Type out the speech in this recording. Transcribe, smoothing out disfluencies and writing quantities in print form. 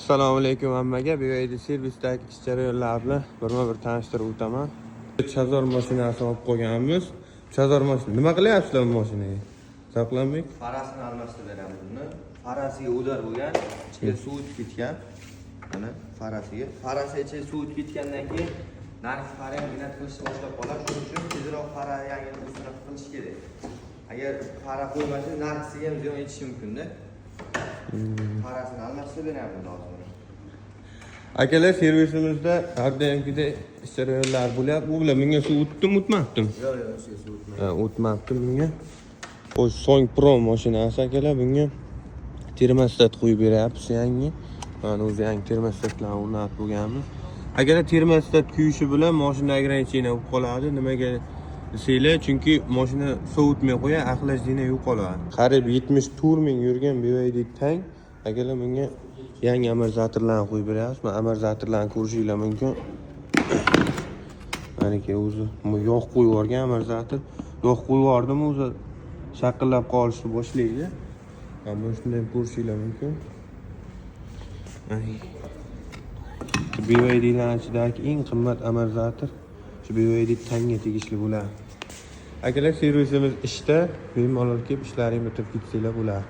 Assalomu alaykum hammaga. BYD servisdagi ish jarayonlari bilan birma-bir tanishtirib o'taman. Chazor mashinasini olib qo'yganmiz. Chazor mashina. Nima qilyapsizlar bu mashinaga? Zavqlanbek? Farasini almashtirib beramiz buni. Farasiga удар bo'lgan, ichiga suv o'tib ketgan. Mana farasiga. Farasi ichiga suv o'tib ketgandan keyin narigi fara ham гнать qilishni boshlab qoladi. Shuning uchun tezroq fara yangini установка qilish kerak. Agar fara qo'ymasa, narigisiga ham ziyon yetishi mumkin-da. Farasini almashtirib beramiz hozir buni. Akalar, servisimizda har doimgidek ish jarayonlari bo'lyapti. Bu bilan bunga suv o'tdimi, o'tmabdimi? Yo'q, ichiga suv o'tmaydi. Ha, o'tmabdi bunga. Xo'sh, Song Pro mashinasi, akalar, bunga termostat qo'yib beryapmiz yangi. Mana o'zi yangi termostatlarni o'rnatib bo'lganmiz. Akalar, termostat kuyishi bilan mashina ограничение bo'lib qoladi. Nimaga desanglar, chunki mashina sovutmay qo'yadi, охлаждение yo'qoladi. Qariyb 74 ming yurgan BYD Tang, akalar, bunga yangi amortizatorlarni qo'yib beryapmiz. Mana amortizatorlarni ko'rishinglar mumkin. Maniki o'zi bu yog' qo'yib yuborgan amortizator. Yog' qo'yib yubordimi, o'zi shaqillab qolishni boshlaydi. Mana buni shunday ham ko'rishinglar mumkin. Ay. BYDlar ichidagi eng qimmat amortizator shu BYD Tangga tegishli bo'ladi. Akalar, servisimiz ishda, bemalol kelib ishlaringni bitirib ketsanglar bo'ladi.